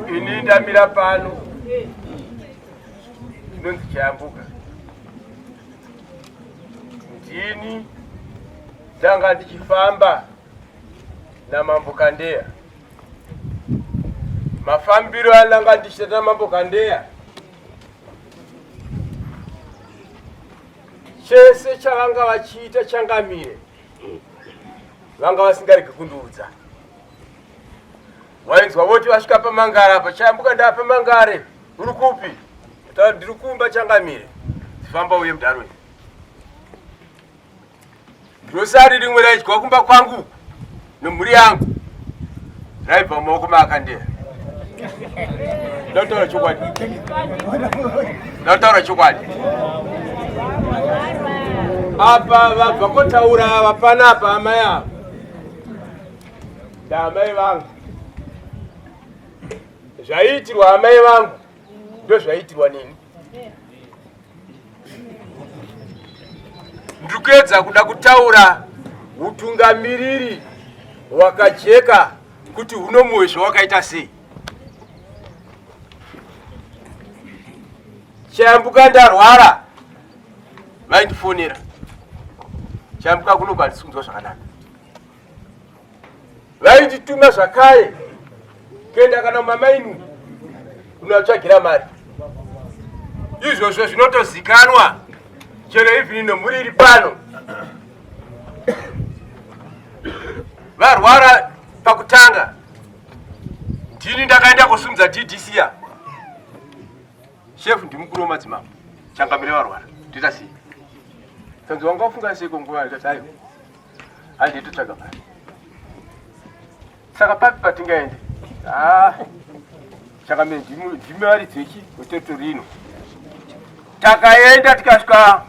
Ini ndamira pano ndinonzi Chayambuka. Ndini ndanga ndichifamba naMambo Kandeya. Mafambiro andanga ndichiita naMambo Kandeya, chese chavanga vachiita changamire vanga vasingaregi kundiudza. Wainzwa voti vasvika pamangare apa, Chayambuka ndapa mangare, uri kupi? Ndiri kumba changamire. Famba uye mudaro. Rosari rimwe raidyiwa kumba kwangu nemhuri yangu raibva mumaoko maakandera. Ndataura chokwadi, ndataura chokwadi. Apa vabva kotaura ava panapa amai ava ndaamai vangu, zvaiitirwa amai vangu ndozvaiitirwa neni. Ndiri kuedza kuda kutaura utungamiriri hwakajeka kuti hunomuhwezvo wakaita sei. Chayambuka ndarwara, vaindifonera. Chayambuka kuno handisi kunzwa zvakanaka. Vaindituma zvakare kuenda kana mumamaini kunovatsvagira mari. Izvozvo zvinotozikanwa chero even nemhuri iri pano. Varwara pakutanga, ndini ndakaenda kusumudza DDC ya shefu, ndimukuru wemadzimambo, changamire varwara, toita sei? Sanzi wanga wafunga seiko nguva ndikati aiwa, handei totsvaga mari. Saka papi patingaende? Ah, changamire ndimi varidzi vechi weteritori ino. Takaenda tikasvika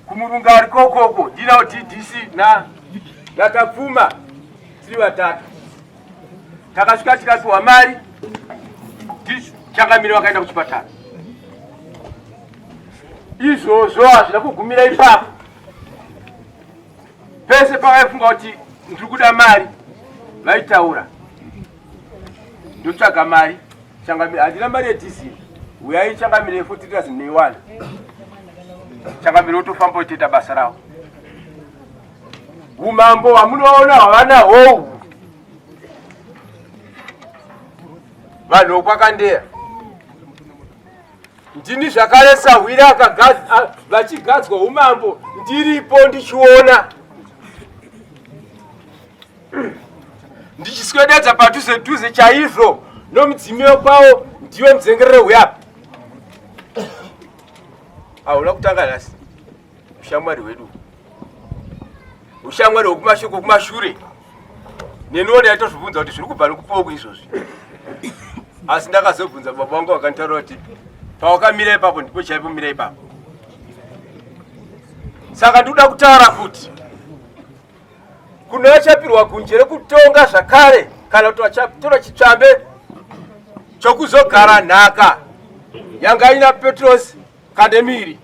kumurungari kokoko, ndinawo DDC na naTapfuma, tiri vatatu. Takasvika tikapiwa mari, changamire vakaenda kuchipatara. Izvozvo hazvina kugumira ipapo. Pese pavaifunga kuti ndiri kuda mari, vaitaura ndotsvaga mari, changamire handina mari yedhiziri, uyai changamire 40 munoiwana. Changamire wotofamba wotoita basa ravo. Umambo hwamunoona hwavana hou vanhu vokwakandeya ndini zvakare sahwira vachigadzwa umambo ndiripo ndichiona ndichiswededza padhuze dhuze chaizvo nomudzimi wekwawo ndiwe mudzengerere huyapa. Hauna kutanga nhasi ushamwari hwedu, ushamwari hwekumashoko kumashure. Neniwo ndaitozvibvunza kuti zviri kubva nekupoku izvozvi, asi ndakazobvunza baba vangu vakanditaura kuti pawakamira ipapo ndipo chaipo mira ipapo. Saka ndikuda kutaura kuti kune vachapirwa gunje rekutonga zvakare kana kuti vachatora chitsvambe chokuzogara nhaka yanga ina Petros Kandemiri.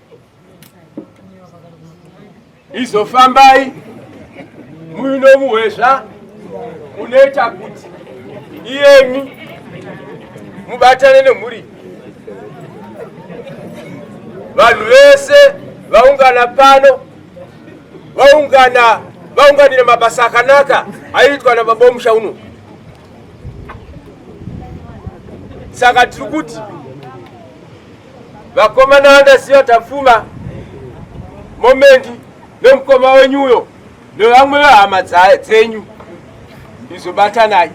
Izofambai muino muhwezva unoita kuti iyemi mubatane nemhuri. Vanhu vese vaungana pano vaungana vaunganire mabasa akanaka aiitwa nababa womusha uno. Saka tiri kuti vakomana vandaziva Tapfuma Momendi nemukoma wenyu uyo nevamwe vehama dzenyu, izobatanai.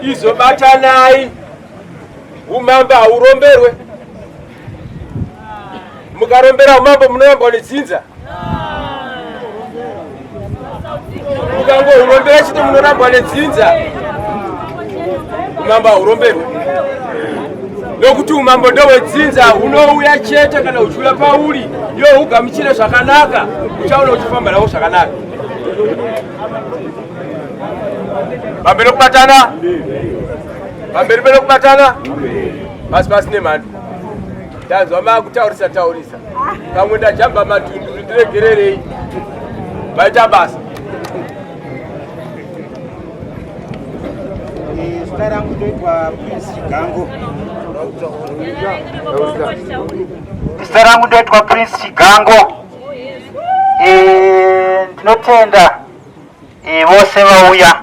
Izobatanai, umambo hauromberwe. Mukarombera umambo munorambwa nedzinza. Mukangohurombera chete munorambwa nedzinza. Umambo hauromberwe, nokuti umambo ndehwedzinza, hunouya chete kana uchiuya pauri iwe hugamuchire zvakanaka, uchaona uchifamba nawo zvakanaka. Pamberi kubatana, pamberi pene kubatana, pasi pasi nemhandu. Ndanzwa makutaurisa taurisa, pamwe ndajamba matundu, ndiregererei, vaita basa. Zita rangu ndoitwa Prince Chigango. Zita rangu ndoitwa Prince Chigango. Ndinotenda vose vauya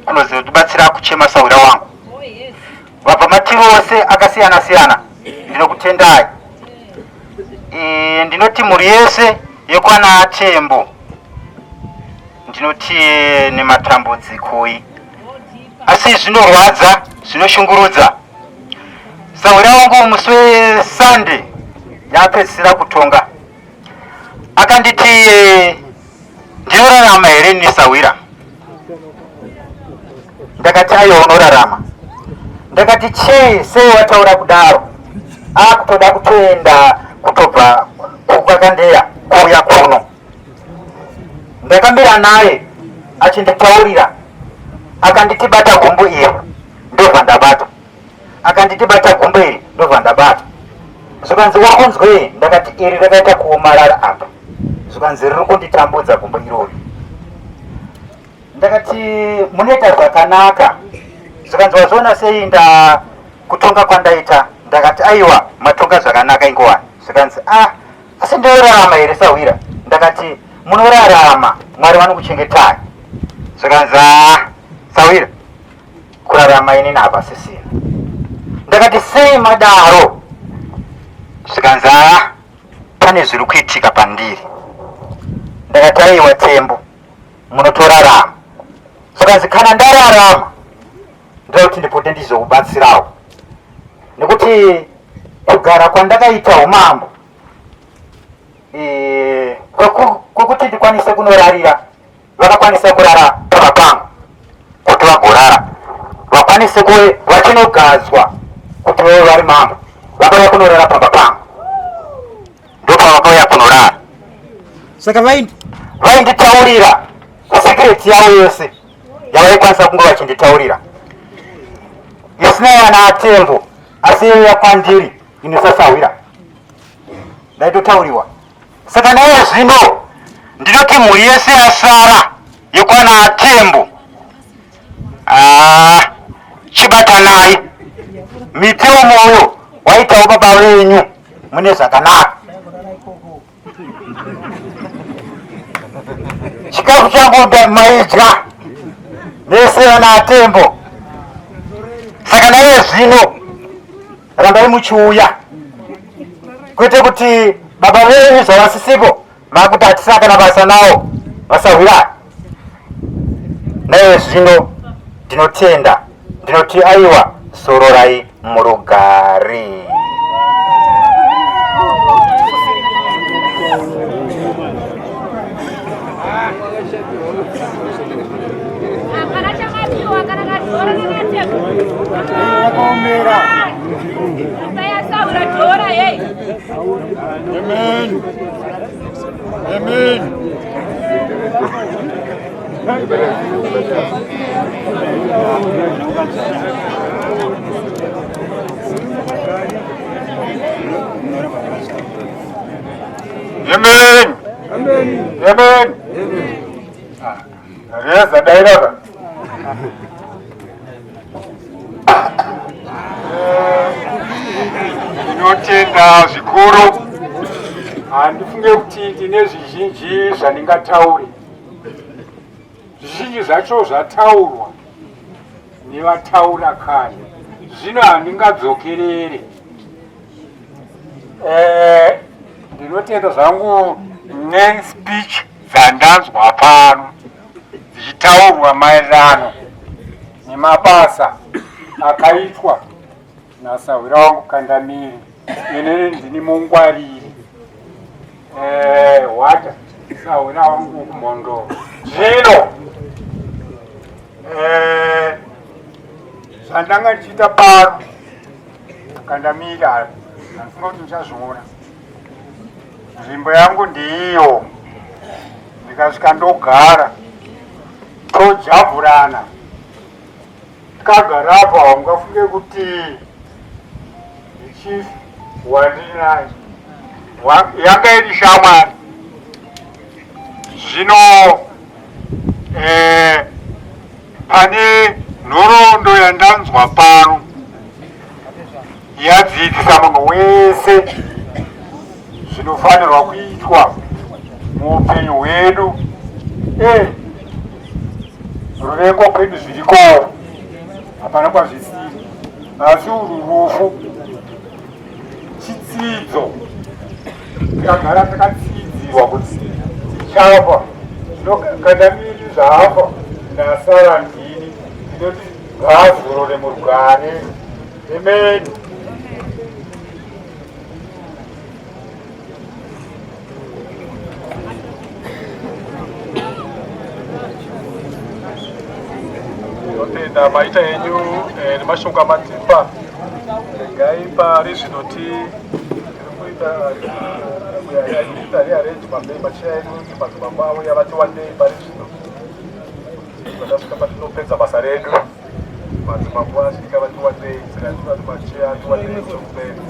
kunozotibatsira kuchema sahwira wangu. Vabva mativi ose akasiyana siyana, ndinokutendai. Ndinoti mhuri yese yekwana Tembo, ndinoti nematambudzikoi, asi zvinorwadza, zvinoshungurudza. Sahwira wangu musi weSunday yapedzisira kutonga akanditi, "Ndinorarama here ini, sahwira?" Ndakati, "Aiwa, unorarama." Ndakati, "Chii? Sei wataura kudaro?" Akutoda kutoenda kutobva kuKakandeya kuuya kuno. Ndakambira naye achinditaurira, akanditi, "Bata gumbo iri." Ndobva ndabata. Akanditi, "Bata gumbo iri." Ndobva ndabata. Zvikanzi, "Wakunzwei?" Ndakati, "Iri rakaita kuomarara apa." Zvikanzi, "Riri kunditambudza gumbo irori." Ndakati, "Munoita zvakanaka." Zvikanzi, "Wazviona sei nda kutonga kwandaita?" Ndakati, "Aiwa, matonga zvakanaka ingowani." Zvikanzi, "Ah, asi ndinorarama here, sahwira?" Ndakati, "Munorarama, Mwari vanokuchengetai." Zvikanzi, "Ah, sahwira, kurarama inini hapasisina." Ndakati, "Sei madaro?" Zvikanzi, "Ah, pane zviri kuitika pandiri." Ndakati, "Aiwa, Tembo, munotorarama." Zvikanzi, "Kana ndararama, ndoda kuti ndipote ndizokubatsirawo, nekuti kugara kwandakaita umambo, kwekuti ndikwanise kunorarira, vakakwanisa kurara pamba pangu kuti vagorara, vakwanise kuve vachinogadzwa kuti vave vari mambo, vakauya kunorara pamba pangu, ndopavakauya kunorara." Saka Vainditaurira secret yavo yose yavaikwanisa kunge vachinditaurira, isina vana aTembo, asi yaiuya kwandiri ini sasahwira, ndaitotauriwa. Saka naye zvino ndinoti mhuri yese yasara yekwana aTembo, ah, chibatanai miti womwoyo waitawo baba venyu mune zvakanaka. Chikafu changu maidya mese vana aTembo. Saka naye zvino rambai muchiuya, kwete kuti baba venyu zvavasisipo makuti hatisina kana basa nawo vasahwira. Naye zvino ndinotenda, ndinoti aiwa, sororai murugare. Hapana chamapiwa kana kadhora nanaTembo. Yakaomera. Yasaura dhora yei. Amen. Amen. Amen. Amen. Reza dairaka. Ndinotenda zvikuru. Handifunge kuti ndine zvizhinji zvandingataure. Zvizhinji zvacho zvataurwa nevataura kare. Zvino handingadzokerere. Ndinotenda zvangu nespeech dzandanzwa pano dzichitaurwa maererano nemabasa akaitwa nasahwira wangu Kandamiri. Inini ndini mungwariri hwata sahwira wangu kuMhondoro. Zvino zvandanga ndichiita pano, Kandamiri, handifunga kuti ndichazviona. Nzvimbo yangu ndeiyo, ndikasvika ndogara, tojavhurana, tikagarapo. Haungafunge kuti chief wandinaye yanga iri shamwari. Zvino pane Nhoroondo yandanzwa pano yadzidzisa munhu wese zvinofanirwa kuitwa muupenyu hwedu. E, ruvengo kwedu zvirikowo, hapana kwazvisiri, asi urwu rufu chitsidzo tikagara takatsidzirwa kuti tichafa zvino kana miri zvafa ndasara ndini ndinoti ngaazorore murugare amen. Tinotenda maita henyu eh, nemashoko amatipa. Regai pari zvino tiri kuita kuita rearrange macheya edu kuti madzimambo auya vati wandei pari zvino. Tasvika patinopedza basa redu madzimambo asvika vati wandei saka tinoda kuti macheya ati wandei kumberi.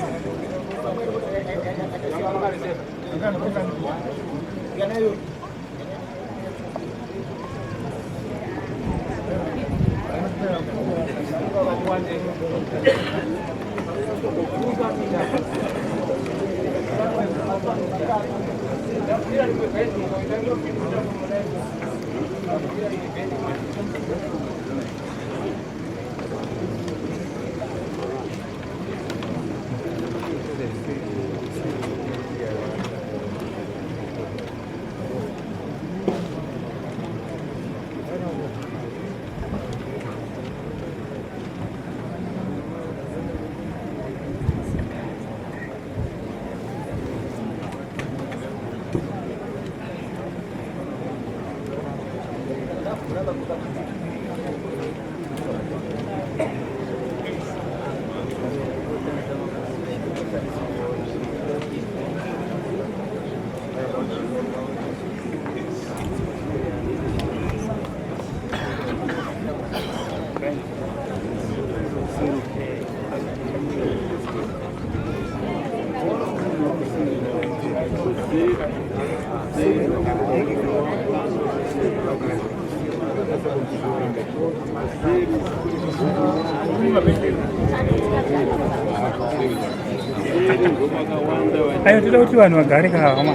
Ayo toda kuti vanhu vagare kahama.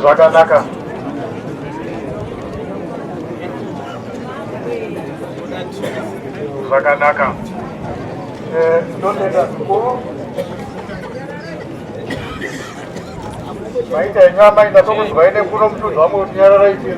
Zvakanaka. Zvakanaka. Eh, Tinotenda zvikuru. Maita henyu amai, ndatokunzwai nekuno mutunhu wangu kuti nyararai chii.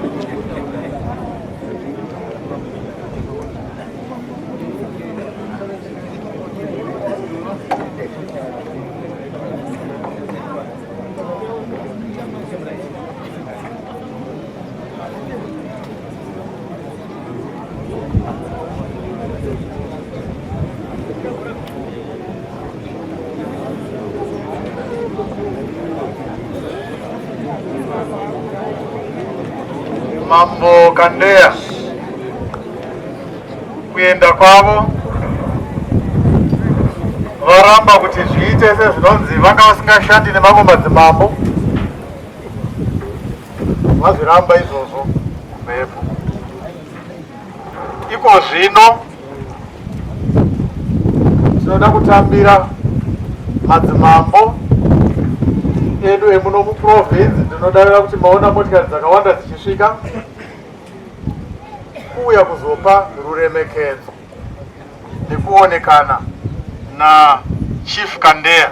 Mambo Kandeya kuenda kwavo varamba kuti zviite sezvinonzi vanga vasingashandi nemamwe madzimambo, vazviramba izvozvo kumhepo. Iko zvino tinoda kutambira madzimambo. edu emuno muprovince. Ndinodavira kuti maona motikari dzakawanda dzichisvika kuuya kuzopa ruremekedzo nekuonekana naChief Kandeya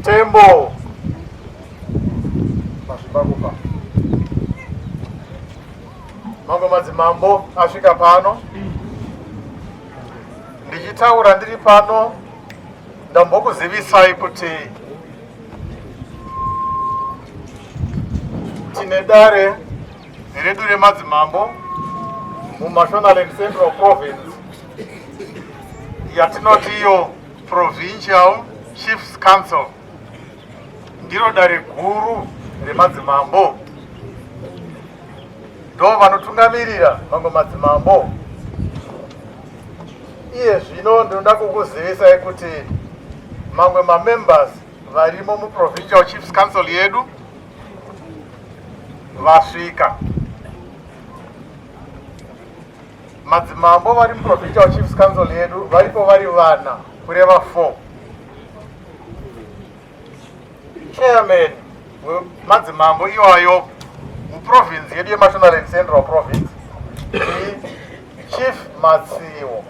Tembo Mazvimbakupa. Mamwe madzimambo asvika pano. Ndichitaura ndiri pano ndambokuzivisai kuti tine dare redu remadzimambo muMashonaland Central Province yatinoti iyo Provincial Chiefs Council. Ndiro dare guru remadzimambo, ndo vanotungamirira mamwe madzimambo. Iye zvino ndinoda kukuzivisai kuti mamwe mamembers varimo muProvincial Chiefs Council yedu vasvika. Madzimambo vari muProvincial Chiefs Council yedu varipo vari vana, kureva 4. Chairman wemadzimambo iwayo muprovince yedu yeMashonaland Central Province Chief Matsiwo.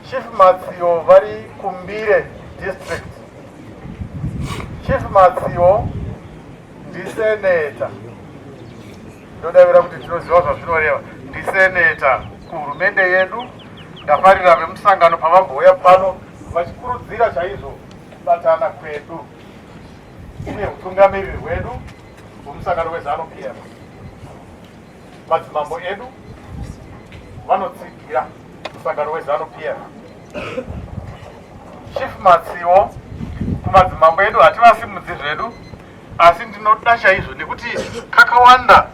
Chief Matsiwo vari kuMbire District. Chief Matsiwo ndiseneta, ndodavira kuti tinoziva zvazvinoreva, ndiseneta kuhurumende yedu. Ndafarira vemusangano pavambouya pano vachikurudzira chaizvo kubatana kwedu uye utungamiriri hwedu hwemusangano weZanu PF. Madzimambo edu vanotsigira musangano weZanu PF. Chief Matsiwo, kumadzimambo edu hativasimudzi zvedu, asi ndinoda chaizvo nekuti kakawanda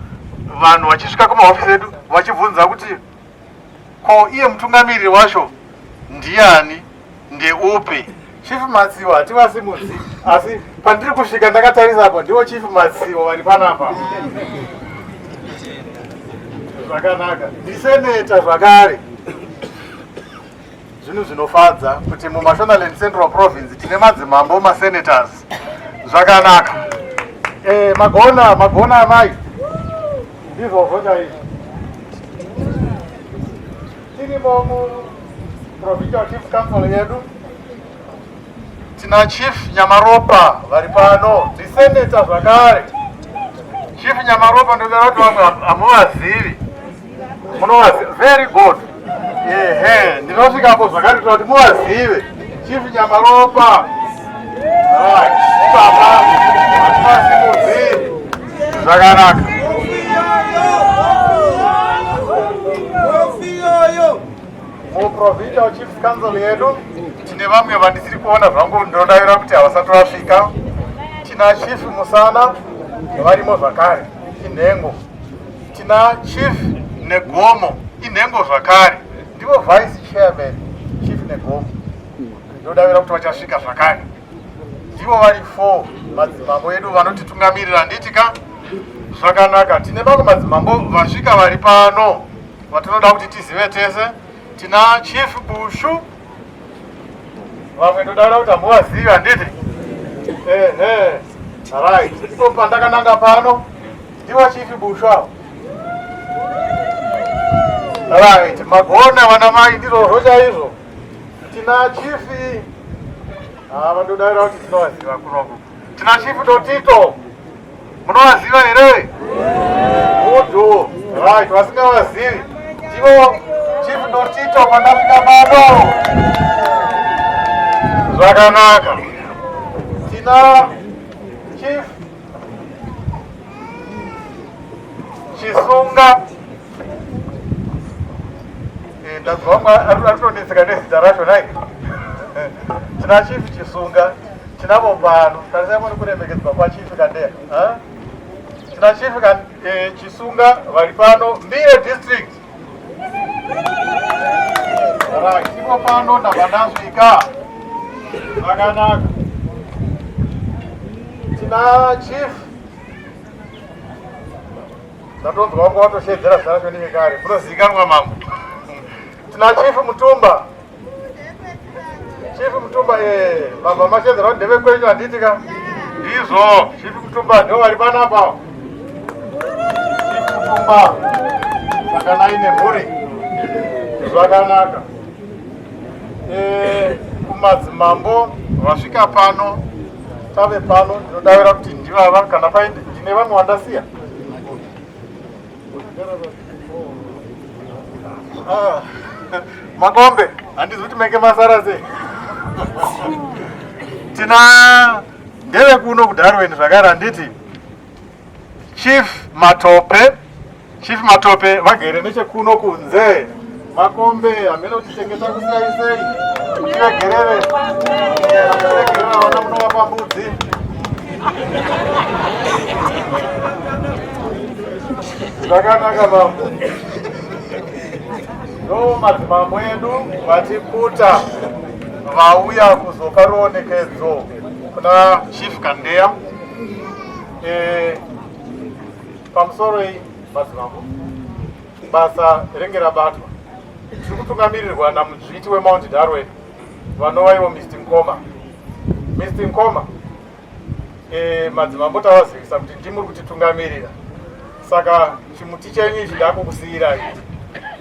vanhu vachisvika kumahofisi edu vachibvunza kuti ko iye mutungamiriri wacho ndiani, ndeupi? Chief Matsiwo hativasimudzi, asi pandiri kusvika ndakatarisa apo ndivo Chief Matsiwo vari panapa. Zvakanaka, ndiseneta zvakare. Zvinhu zvinofadza kuti muMashonaland Central Province tine madzimambo masenators. Zvakanaka. Magona, magona amai, ndizvozvo chaizvo. Tirimo muProvincial Chief Council yedu, tina Chief Nyamaropa vari pano, ndiseneta zvakare. Chief Nyamaropa, ndoda kuti vamwe hamuvazivi, munovaziva? Very good. Ehe, ndinosvikapo zvakare kuita kuti muvazive. Chief Nyamaropa, right, baba hativasimudziri. Zvakanaka. MuProvincial Chiefs Council yedu tine vamwe vandisiri kuona zvangu, ndinodavira kuti havasati vasvika. Tina Chief Musana varimo zvakare, inhengo. Tina Chief Negomo, inhengo zvakare, ndivo vice chairman. Chief Negomo, ndinodavira kuti vachasvika zvakare. Ndivo vari 4 madzimambo edu vanotitungamirira, handiti ka? Zvakanaka. Tine vamwe madzimambo vasvika vari pano vatinoda kuti tizive tese. Tina Chief Bushu, vamwe ndodavira kuti hamuvazivi, handiti? Ehe, right. Ipo pandakananga pano ndivo Chief Bushu avo. Right, magona vana mai, ndizvozvo chaizvo. Tina Chief, vandodavira kuti tinovaziva kunoku. Tina Chief Dotito, munovaziva here? Good. Right, vasingavazivi ndivo Chief Dotito pandasvika pano. Zvakanaka. Tina Chief Chisunga. Ndazwa vamwe ari kutonetseka nezita racho nai. Tina Chief Chisunga, tinavo pano. Tarisai muri kuremekedzwa kwaChief Kandeya. Tina Chief Chisunga vari pano, Mbire District. Right, ipo pano ndabva ndasvika. Zvakanaka. Tina Chief, ndatonzwa wangu watoshedzera zita racho nechekare, munozivikanwa mambo. Tina Chief Mutumba. Chief Mutumba eh baba mashedzera kuti ndevekwenyu handiti ka? Ndizvo, Chief Mutumba ndo vari panapa. Chief Mutumba sakanai nemhuri zvakanaka. Eh, kumadzimambo vasvika pano tave pano ndinodavira kuti ndivava kana paine ndine vamwe vandasiya. Ah, Makombe, handizi kuti menge masara sei. Tina ndeve kuno kuDarwin zvakare handiti Chief Matope, Chief Matope vagere nechekuno kunze. Makombe, hameno kuti chengeta kusiyai sei. Tiregerere. Tiregerere vana munovapa mbudzi. Zvakanaka mambo. Ndo madzimambo edu vatiputa vauya kuzopa ruonekedzo kuna Chief Kandeya. E, pamusoro iyi madzimambo basa renge rabatwa tiri kutungamirirwa namudzviti wemount Darwin vanova ivo Mr Nkoma. Mr Nkoma e, madzimambo tavazivisa kuti ndimuri kutitungamirira saka chimuti chenyu ichi ndakukusiyirai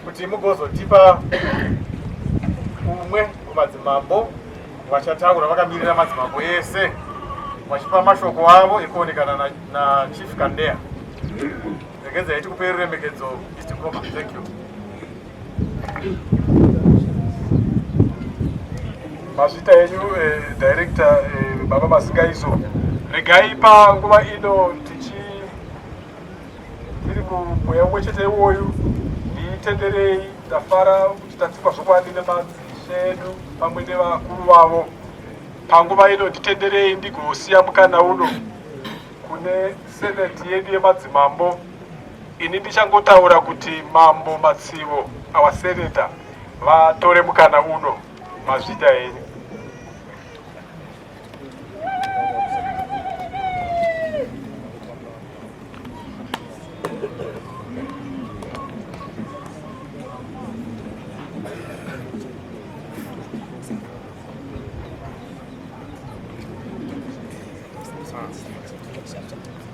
kuti mugozotipa umwe kumadzimambo vachataura vakamirira madzimambo ese vachipa mashoko avo ekuonekana nachief na Kandeya. Regedzai tikupei ruremekedzo Mr. Nkoma. Thank you. Mazvita enyu eh, director eh, baba Masingaiso, regai panguva ino tichi tiri kumweya umwe chete iwoyu, nditenderei ndafara kuti tatsikwa zvokwadi nemadzishe edu pamwe nevakuru vavo. Panguva ino nditenderei ndigosiya mukana uno kune seneti yedu yemadzimambo. Ini ndichangotaura kuti Mambo Matsivo, our senator, vatore mukana uno. Mazvita henyu.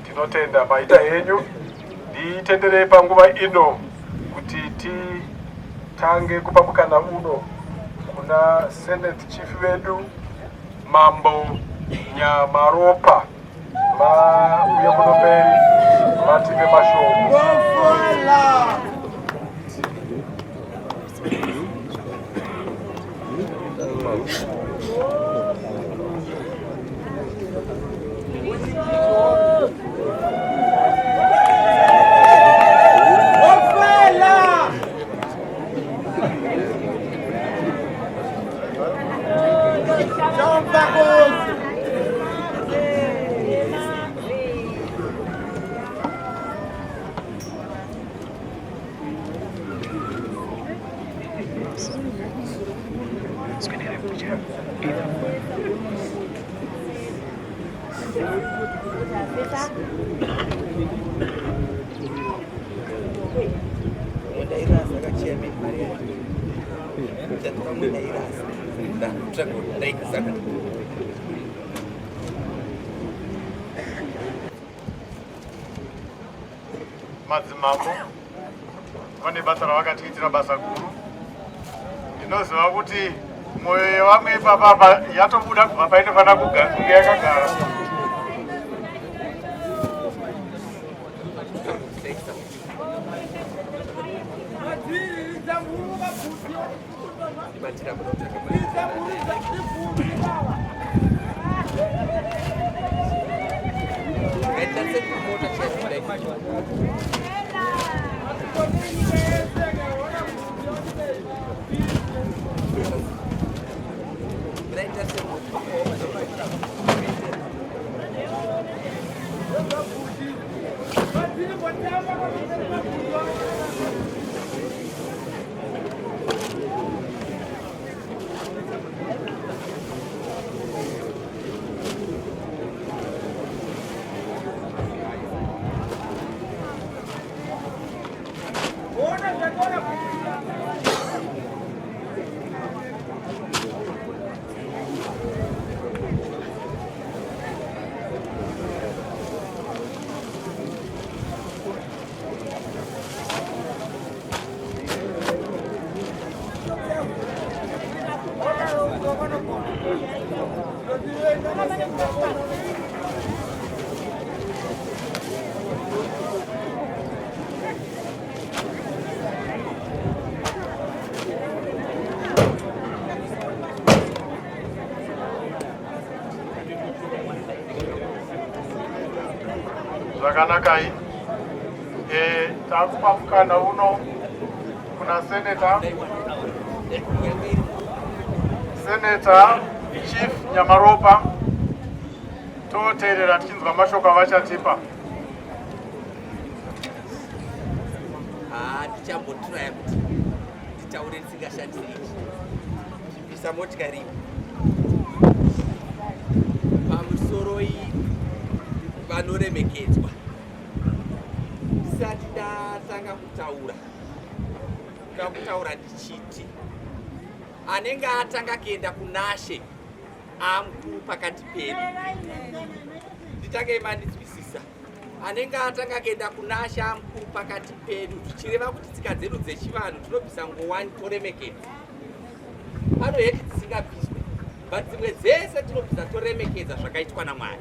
Tinotenda maita henyu. Nditenderei panguva ino kuti titange kupa mukana uno kuna Senate Chief vedu Mambo Nyamaropa vauye kuno mberi vatipe mashoko. Madzimambo vane basa ravakatiitira basa guru. Ndinoziva kuti mwoyo yevamwe ipapapa yatobuda kubva painofanira kunge yakagara. Zvakanakai. Eh, takupa mukana uno kuna Senator Senator Chief Nyamaropa toteerera tichinzwa mashoko avachatipa. Haa, ndichambotraya kuti nditaure ndisingashandisi ichi. Chipisa motikari iyi. Pamusoroi vanoremekedzwa. Ndisati ndatanga kutaura, ndoda kutaura ndichiti anenge atanga kuenda kunaShe amukuru pakati pedu. Nditange mandinzwisisa. Anenge atanga kuenda kunaShe amukuru pakati pedu, zvichireva kuti tsika dzedu dzechivanhu tinobvisa ngowani toremekedza. Pano heti dzisingabviswe, but dzimwe dzese tinobvisa toremekedza zvakaitwa naMwari.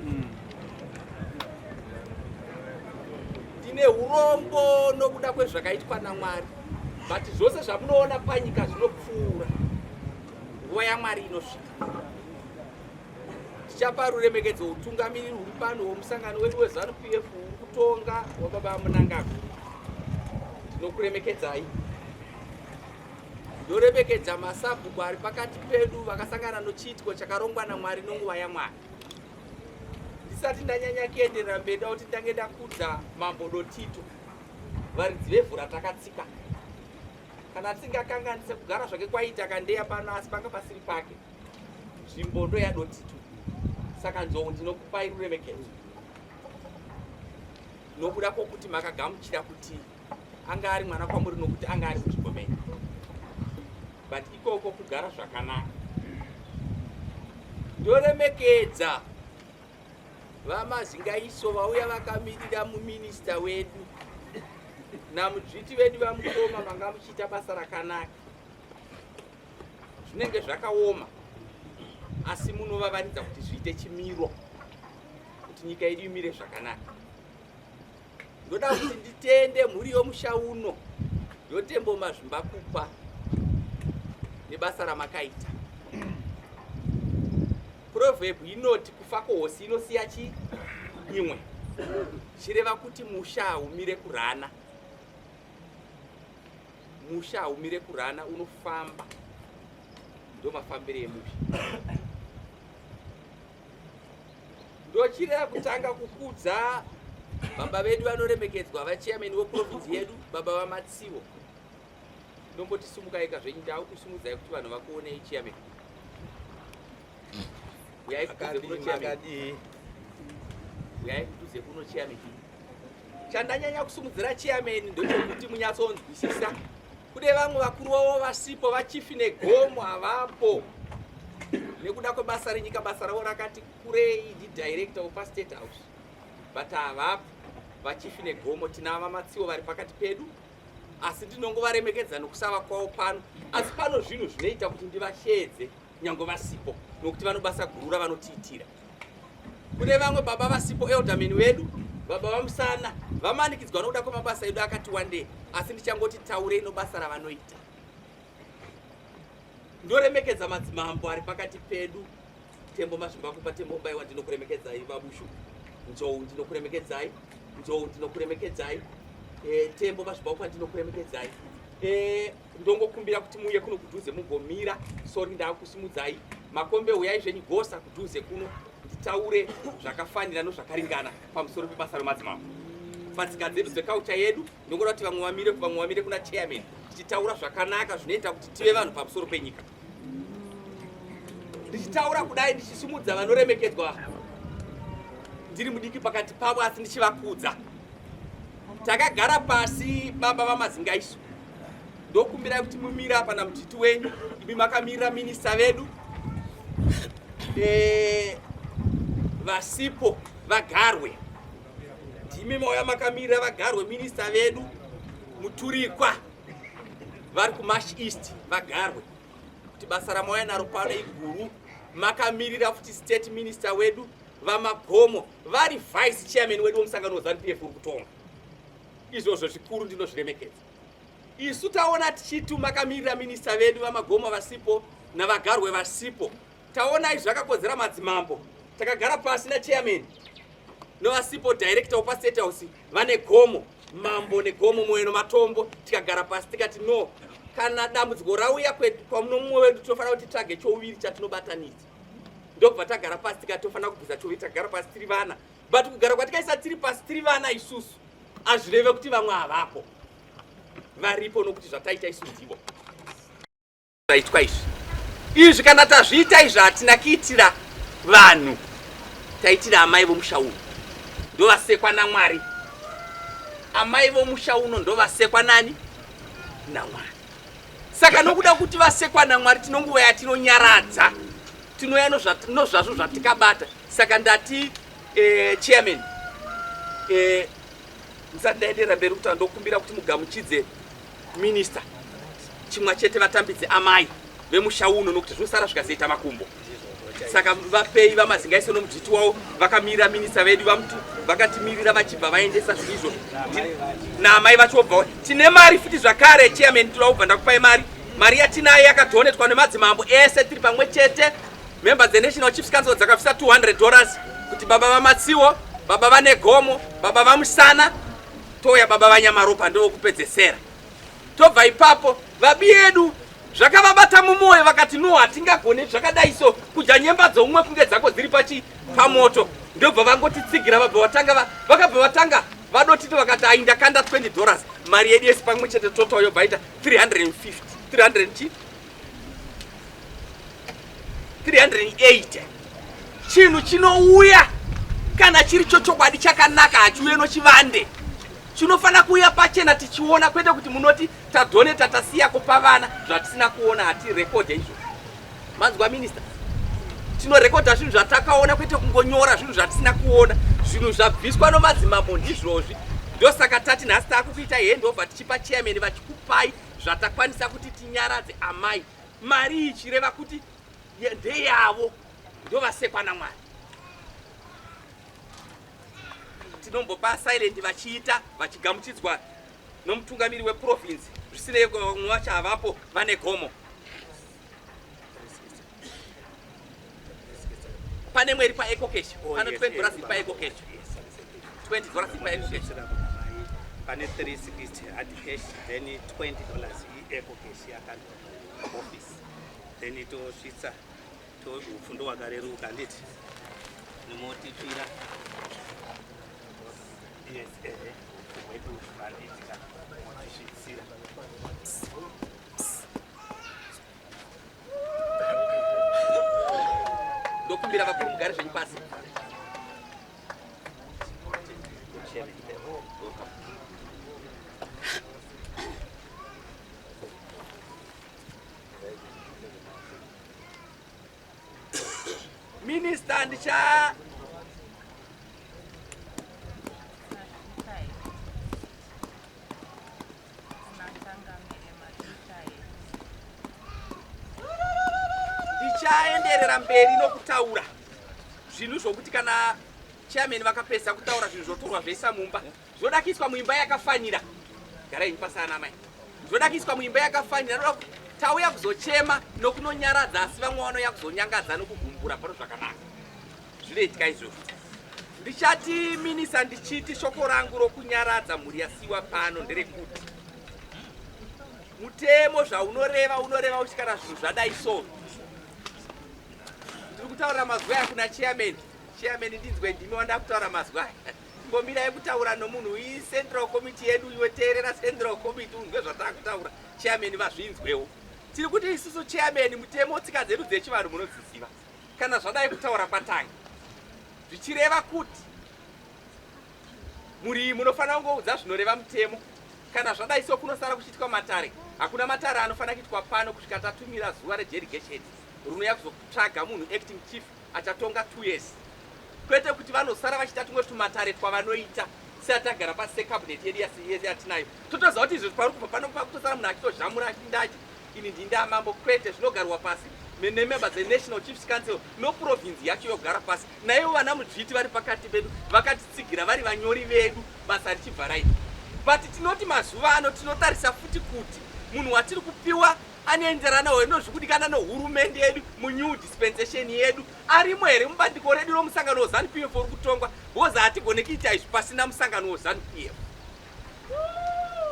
Ndine urombo nokuda kwezvakaitwa naMwari, but zvose zvamunoona panyika zvinopfuura. Nguva yaMwari inosvika. Tichapa ruremekedzo utungamiriri huri pano hwomusangano wedu weZanu PF uri kutonga wababa Mnangagwa. Ndinokuremekedzai. Ndoremekedza masabhuku ari pakati pedu vakasangana nochiitiko chakarongwa naMwari nonguva yaMwari. Ndisati ndanyanya kuenderera mberi ndoda kuti ndange ndakudza Mambo Dotito, varidzi vevhu ratakatsika. Kana tisingakanganise kugara zvake kwaita kandeya pano asi panga pasiri pake. Nzvimbo ndoyaDotito. Saka Nzou ndinokupai ruremekedzo nokuda kwokuti makagamuchira kuti anga ari mwana kwamuri nokuti anga ari munzvimbo menyu. But ikoko kugara zvakanaka. Ndoremekedza VaMazingaiso vauya vakamirira muminista wedu namudzviti vedu vaMukoma, manga muchiita basa rakanaka. Zvinenge zvakaoma asi munovavaridza kuti zviite chimiro kuti nyika yedu imire zvakanaka. Ndoda kuti nditende mhuri yomusha uno yoTembo Mazvimbakupa nebasa ramakaita. Proverb inoti kufa kwehosi inosiya chi imwe, chireva kuti musha haumire kurana. Musha haumire kurana, unofamba. Ndo mafambire emusha. Ndochireva kutanga kukudza baba vedu vanoremekedzwa vachairman weprovince yedu, baba vaMatsiwo. Ndomboti sumukai kazvenyu, ndakusimudzai kuti vanhu vakuonei chairman. Uyai kudhuze kuno chairman. Uyai kudhuze kuno chairman. Chandanyanya kusimudzira chairman ndochokuti munyatsonzwisisa. Kune vamwe vakuru vavo vasipo, vachifi negomo havapo. Nekuda kwebasa renyika, basa ravo rakati kurei, ndidirector wepaState House. But havapo, vachifi negomo, tina vaMatsiwo vari pakati pedu. Asi ndinongovaremekedza nokusava kwavo pano. Asi pano zvinhu zvinoita kuti ndivasheedze nyange vasipo, nokuti vanobasa guru ravanotiitira. Kune vamwe baba vasipo, elderman vedu, baba vaMusana, vamanikidzwa nokuda kwemabasa edu akati wandei, asi ndichangoti taurei nobasa ravanoita. Ndoremekedza madzimambo ari pakati pedu, Tembo Mazvimbakupa, Tembo Mbaiwa, ndinokuremekedzai, vaBushu Nzou, ndinokuremekedzai, Nzou, ndinokuremekedzai, Tembo Mazvimbakupa, ndinokuremekedzai. Ndongokumbira kuti muuye kuno kudhuze mugomira. Sorry, ndakusimudzai. Makombe, uyai zvenyu gosa kudhuze kuno nditaure zvakafanira nozvakaringana pamusoro pebasa remadzimambo patsika dzedu dzekaucha yedu. Ndongoda kuti vamwe vamire, vamwe vamire kuna chairman, tichitaura zvakanaka zvinoita kuti tive vanhu pamusoro penyika. Ndichitaura kudai ndichisimudza vanoremekedzwa, ndiri mudiki pakati pavo asi ndichivakudza. Takagara pasi baba vaMazingaiso, ndokumbirai kuti mumire apa namudzviti wenyu, imi makamirira minista vedu vasipo vagarwe. Ndimi mauya makamirira vagarwe minista vedu Muturikwa vari kuMash East vagarwe, kuti basa ramauya naro pano iguru. Makamirira futi state minister wedu vaMagomo vari vice chairman wedu wemusangano weZANU PF uri kutonga. Izvozvo zvikuru ndinozviremekedza. Isu taona tichitu makamirira minista vedu vaMagomo vasipo navagarwe vasipo, taona izvi zvakakodzera madzimambo. Takagara pasi nachairman Novasipo director wepastate house vane gomo mambo negomo moyo nomatombo tikagara pasi tikati no kana dambudziko rauya kwamunomumwe wedu tinofanira kuti titsvage chouviri chatinobatanidza ndobva tagara pasi tikati tofanira kubvisa chouviri tagara pasi tiri vana but kugara kwatikaisa tiri pasi tiri vana isusu azvireve kuti vamwe havapo varipo nokuti zvataita isu ndivo zvaitwa izvi izvi kana tazviita izvi hatina kuitira vanhu taitira amai vomusha uno ndovasekwa namwari amai vomusha uno ndovasekwa nani namwari saka nokuda kuti vasekwa namwari tinonguva yatinonyaradza tinouya nozvazvo zvatikabata saka ndati eh, chairman eh, ndisati ndaenderera mberi kuti ndokumbira kuti mugamuchidze Minister chimwa chete vatambidze amai vemusha uno nokuti zvinosara zvikazoita makumbo saka vapei vamazingaise nomudzviti wavo vakamirira minista vedu vamutu vakatimirira vachibva vaendesa zvinhu izvozvo naamai vachobva tine mari futi zvakare chairman tinoda kubva ndakupai mari mari yatinayo yakadonetwa nemadzimambo ese tiri pamwe chete member dzenational chiefs council dzakabvisa 200 dollars kuti baba vamatsiwo baba vanegomo baba vamusana touya baba vanyamaropa ndovokupedzesera tobva ipapo vabi yedu zvakavabata mumwoyo vakati no hatingagone zvakadai so kudya nyemba dzoumwe kunge dzako dziri pachi pamoto ndobva vangotitsigira vabva vatanga vakabva vatanga vadotiti vakati ai ndakanda 20 dollars mari yedu yese pamwe chete total yobva ita 350 300 chi 380 chinhu chinouya kana chiri chochokwadi chakanaka hachiuye nochivande chinofanira kuuya pachena tichiona kwete kuti munoti tadoneta tasiya kupa vana zvatisina kuona hatirekodhe izvo manzwa minista tinorekodha zvinhu zvatakaona kwete kungonyora zvinhu zvatisina kuona zvinhu zvabviswa nomadzimambo ndizvozvi ndosaka tati nhasi taakukuita handover tichipa chairman vachikupai zvatakwanisa kuti tinyaradze amai mari ichireva kuti ndeyavo ndovasekwa namwari tinombopa silent vachiita vachigamuchidzwa nomutungamiri weprovince zvisinei vamwe vacho havapo vane gomo pane mweri paecocash oh, pane 20 dollars iri paecocash 20 dollars iri paecocash pane 360 hard cash then 20 dollars iecocash yakandwa office then tosvitsa upfu ndowakareruka handiti nomotipira yes ehe upfu hwedu handitika motisvitsira ndokumbira vakuru mugare zvenyu pasi Minista ndicha ndichaenderera mberi nokutaura zvinhu zvokuti kana chairman vakapedza kutaura zvinhu zvotorwa zvoisa mumba zvoda kuiswa muimba yakafanira garai pasana amai zvoda kuiswa muimba yakafanira noda tauya kuzochema nokunonyaradza asi vamwe vanouya kuzonyangadza nokugumbura pano zvakanaka zvinoitika izvozvo ndichati minisa ndichiti shoko rangu rokunyaradza mhuri yasiwa pano nderekuti mutemo zvaunoreva unoreva kuti kana zvinhu zvadai so ndiri kutaurira mazwi aya kuna chairman chairman ndinzwe ndimi wandakutaura mazwi aya Imbomirai kutaura nomunhu iyi central committee yedu iwe teerera central committee unzwe zvatakutaura chairman vazvinzwewo. Tiri kuti isusu chairman mutemo tsika dzedu dzechivanhu munodziziva. Kana zvadai kutaura kwatanga. Zvichireva kuti mhuri iyi munofanira kungoudza zvinoreva mutemo. Kana zvadai so kunosara kuchiitwa matare. Hakuna matare anofanira kuitwa pano kusvika tatumira zuva rejerigesheni rinouya kuzotsvaga munhu acting chief achatonga 2 years kwete kuti vanosara vachiita tumwe tumatare twavanoita seatagara pasi secabinet yedu yatinayo totoziva kuti izvo pari kubva pano pakutosara munhu achitozhamura achindachi ini ndindamambo kwete zvinogarwa pasi nemember dzenational chiefs council noprovince yacho yogara pasi naivo vana mudzviti vari pakati pedu vakatitsigira vari vanyori vedu basa richibva raita but tinoti mazuva ano tinotarisa futi kuti Munhu watiri kupiwa anoenderana here nozvikudikana nohurumende yedu munew dispensation yedu? Arimo here mubandiko redu romusangano weZanu PF uri kutongwa? Because hatigone kuita izvi pasina musangano weZanu PF.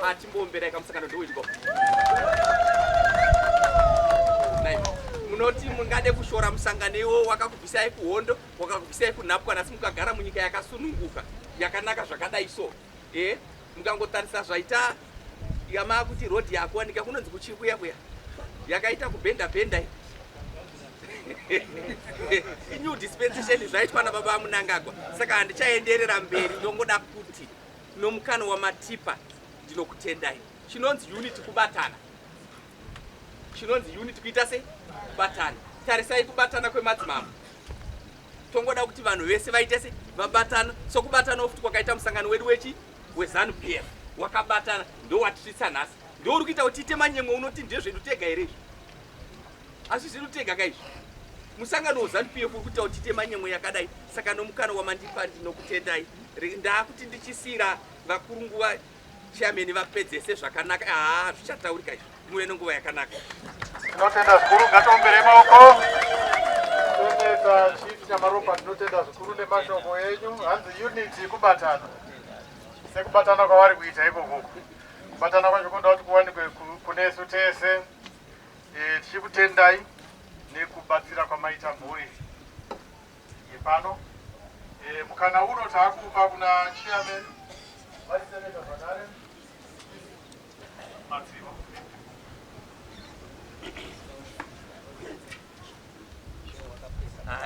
Atimboomberai kamusangano ndowechiko. Munoti mungade kushora musangano iwo wakakubvisai kuhondo, wakakubvisai kunhapwa, nhasi mukagara munyika yakasununguka yakanaka zvakadai so. Eh, mukangotarisa zvaita yamakuti road yakuwanika kunonzi kuchiri kuya kuya yakaita kubhenda bhenda new dispensation zvaitwa nababa Mnangagwa. Saka handichaenderera mberi, ndongoda kuti nomukana wamatipa ndinokutendai. Chinonzi unity kubatana, chinonzi unity kuita sei? Kubatana. Tarisai kubatana kwemadzimambo. Tongoda kuti vanhu vese vaite se vabatana, sokubatanawo futi kwakaita musangano wedu wechi weZanu PF wakabatana, ndowatisvitsa nhasi, ndouri kuita kuti tiite manyemwe. Unoti ndezvedu tega here izvi? Asi zvedu tega ka izvi? Musangano weZanu PF uri kuita kuti tiite manyemwe yakadai. Saka nomukana wamandipa ndinokutendai. Ndaakuti ndichisiyira vakuru nguva, chairman vapedzese zvakanaka. Haa, zvichataurika izvi. Muve nenguva yakanaka. Tinotenda zvikuru, ngatiomberei maoko. Tinotenda Chief Nyamaropa, tinotenda zvikuru nemashoko enyu. Hanzi unity kubatana, sekubatana kwavari kuita ikoko. Kubatana kwacho kunoda kuti kuwanikwe kunesu tese. Tichikutendai nekubatsira kwamaita mhuri yepano. Mukana uno taakupa kuna chairman vari senator zvakare Madziva.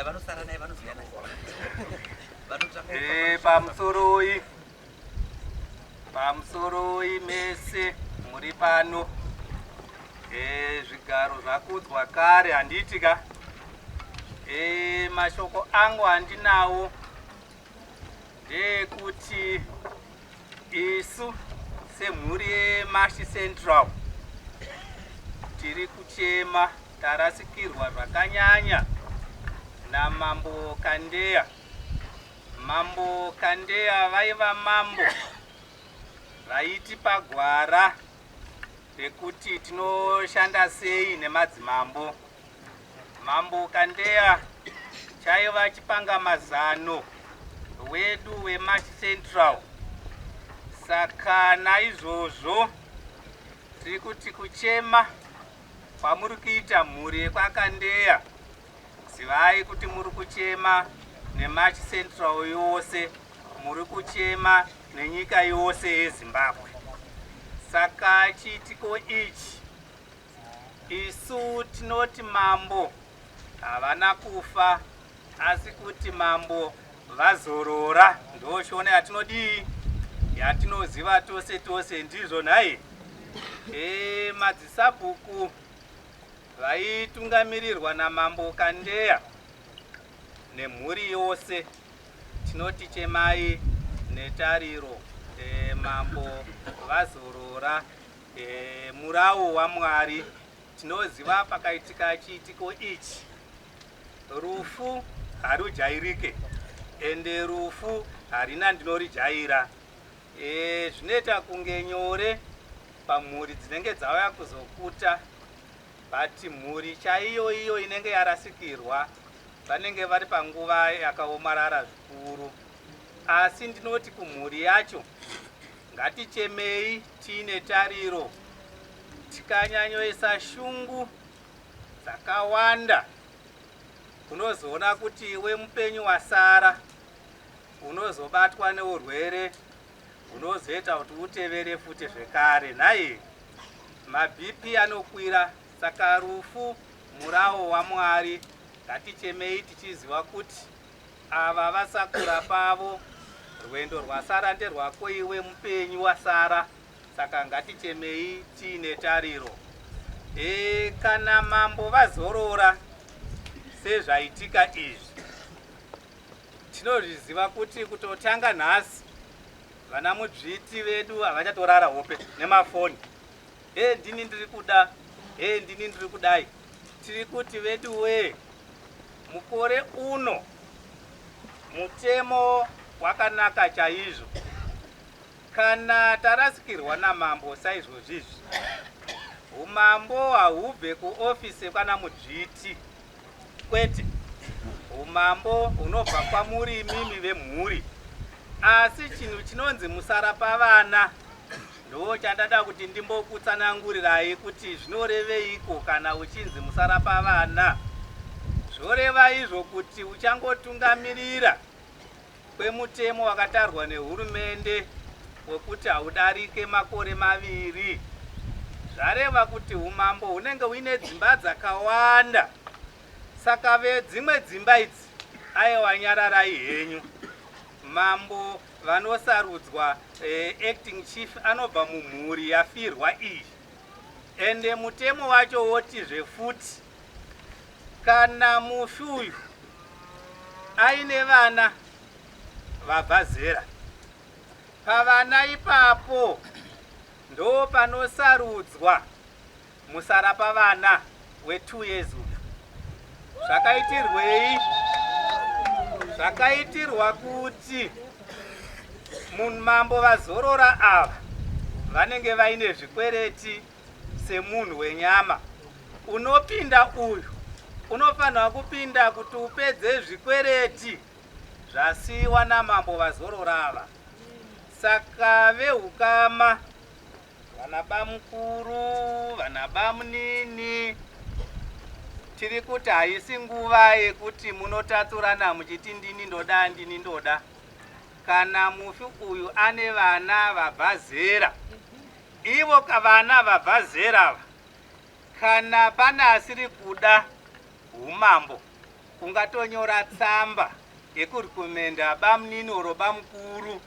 Vanosara naye vanoziya naye. Pamusoroi, pamusoroi mese muri pano. Zvigaro zvakudzwa kare, handiti ka? Mashoko angu handinawo ndeyekuti isu semhuri yeMash Central tiri kuchema, tarasikirwa zvakanyanya naMambo Kandeya. Mambo Kandeya vaiva mambo vaitipa gwara rekuti tinoshanda sei nemadzimambo. Mambo Kandeya chaiva chipangamazano wedu weMash Central. Saka naizvozvo tiri kuti kuchema kwamuri kuita mhuri yekwaKandeya, zivai kuti muri kuchema neMash Central yose, muri kuchema nenyika yose yeZimbabwe. Saka chiitiko ichi isu tinoti mambo havana kufa, asi kuti mambo vazorora. Ndoshona yatinodii, yatinoziva tose tose, ndizvo nhai? Madzisabhuku vaitungamirirwa namambo Kandeya nemhuri yose, tinoti chemai netariro. Mambo vazorora. Murawo waMwari tinoziva pakaitika chiitiko ichi, rufu harujairike, ende rufu harina ndinorijaira. Zvinoita kunge nyore pamhuri dzinenge dzauya kuzokuta, but mhuri chaiyo iyo inenge yarasikirwa vanenge vari panguva yakaomarara zvikuru. Asi ndinoti kumhuri yacho, ngatichemei tiine tariro. Tikanyanyoisa shungu dzakawanda, unozoona kuti iwe mupenyu wasara unozobatwa neurwere unozoita kuti utevere futi zvekare nhai, maBP anokwira. Saka rufu murawo waMwari, ngatichemei tichiziva kuti ava vasakura pavo, rwendo rwasara nderwako iwe mupenyu wasara. Saka ngatichemei tiine tariro. Kana mambo vazorora sezvaitika izvi, tinozviziva kuti kutotanga nhasi vana mudzviti vedu havachatorara hope nemafoni. He, ndini ndiri kuda, he, ndini ndiri kudai. Tiri kuti vedu wee, mukore uno mutemo wakanaka chaizvo. Kana tarasikirwa namambo saizvozvizvi, Umambo hahubve kuofisi kwana mudzviti, kwete. Umambo hunobva kwamuri imimi vemhuri. Asi chinhu chinonzi musara pavana ndo chandada kuti ndimbokutsanangurirai kuti zvinoreveiko kana uchinzi musara pavana. Zvoreva izvo kuti uchangotungamirira kwemutemo wakatarwa nehurumende wekuti haudarike makore maviri. Zvareva kuti umambo hunenge huine dzimba dzakawanda, saka vedzimwe dzimba idzi aiwa nyararai henyu. Mambo vanosarudzwa eh, acting chief anobva mumhuri yafirwa iyi, ende mutemo wacho wotizve futi kana mufi uyu aine vana vabva zera, pavana ipapo ndo panosarudzwa musara pavana we2 years uyu. Zvakaitirwei? Zvakaitirwa kuti munhu mambo vazorora ava vanenge vaine zvikwereti semunhu wenyama. Unopinda uyu unofanirwa kupinda kuti upedze zvikwereti zvasiiwa namambo vazorora ava. Saka vehukama, vana bamukuru, vana bamunini, tiri kuti haisi nguva yekuti munotatsurana muchiti ndini ndoda, ndini ndoda. Kana mufi uyu ane vana vabva zera, ivo vana vabva zera ava, kana pane asiri kuda umambo, ungatonyora tsamba yekurikomenda bamunini oro bamukuru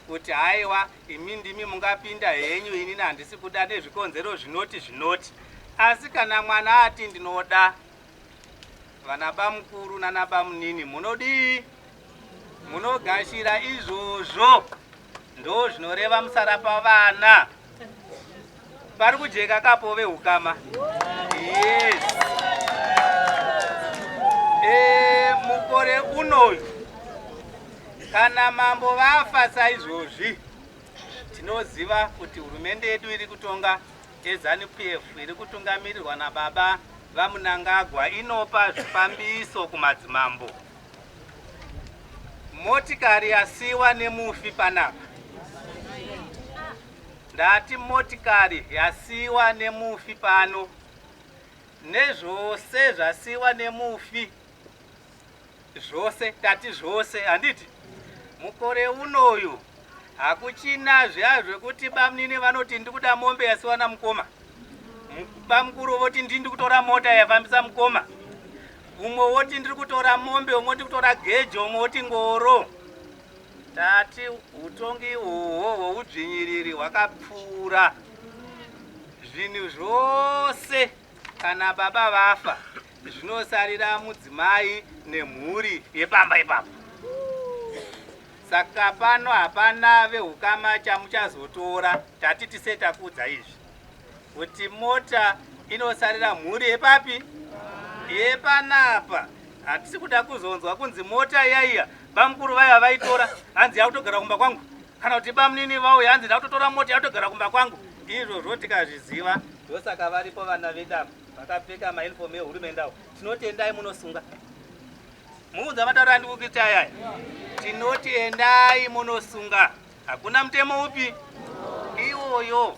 kuti haiwa, imi ndimi mungapinda henyu, inini handisi kuda nezvikonzero zvinoti zvinoti. Asi kana mwana ati ndinoda, vana bamukuru nana bamunini munodii? Munogashira izvozvo. Ndo zvinoreva musara pavana. Pari kujeka kapo vehukama? Yes. Mukore unoyu kana mambo vafa saizvozvi, tinoziva kuti hurumende yedu iri kutonga yeZANU PF iri kutungamirirwa nababa vaMunangagwa inopa zvifambiso kumadzimambo. Motikari yasiwa nemufi panapa, ndati motikari yasiwa nemufi pano nezvose zvasiwa nemufi zvose, tati zvose, handiti? Mukore unoyu hakuchina zviya zvekuti bamunini vanoti ndikuda mombe yasiwa namukoma, bamukuru voti ndini ndikutora mota yafambisa mukoma, umwe woti ndiri kutora mombe, umwe woti kutora gejo, umwe woti ngoro. Tati utongi uhwo hwoudzvinyiriri hwakapfuura. Zvinhu zvose kana baba vafa zvinosarira mudzimai nemhuri yepamba ipapo. Saka pano hapana vehukama chamuchazotora. Tati tise takuudza izvi kuti mota inosarira mhuri yepapi, yepanapa. Hatisi kuda kuzonzwa kunzi mota yaiya bamukuru vaiva vaitora, hanzi yakutogara kumba kwangu, kana kuti bamunini vauya, hanzi ndakutotora mota yakutogara kumba kwangu. Izvozvo tikazviziva, ndosaka varipo vana vedu ava vakapfeka mauniform ehurumende avo. Tinoti endai munosunga. Muunza mataura andikukuita ayaya, tinoti endai munosunga. Hakuna mutemo upi iwoyo.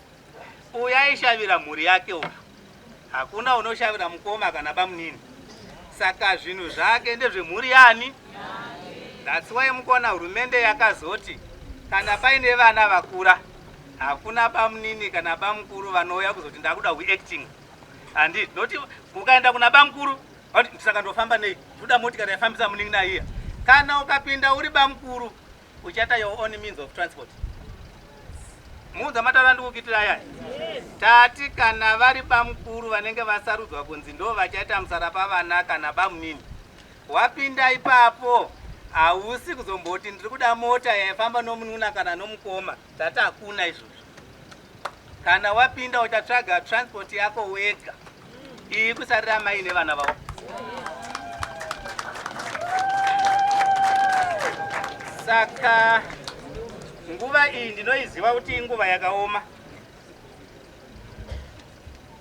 Uyu aishavira mhuri yake uyu, hakuna unoshavira mukoma kana bamunini. Saka zvinhu zvake ndezvemhuri yani. That's why mukuona hurumende yakazoti kana paine vana vakura, hakuna bamunini kana bamukuru vanouya kuzoti ndakuda acting. Handiti noti ukaenda kuna bamukuru, saka ndofamba nei, ndoda motikari yafambisa munin'ina iya. Kana ukapinda uri bamukuru, uchaita your own means of transport. Muudza mataura ndikukuitira ayaya. Tati kana vari bamukuru vanenge vasarudzwa kunzi ndo vachaita musara pavana kana bamunini, wapinda ipapo hausi kuzomboti ndiri kuda mota yaifamba nomunun'una kana nomukoma. Tati hakuna izvozvo. Kana wapinda uchatsvaga transport yako wega, iyi kusarira mai nevana vavo. Saka nguva iyi ndinoiziva kuti inguva yakaoma.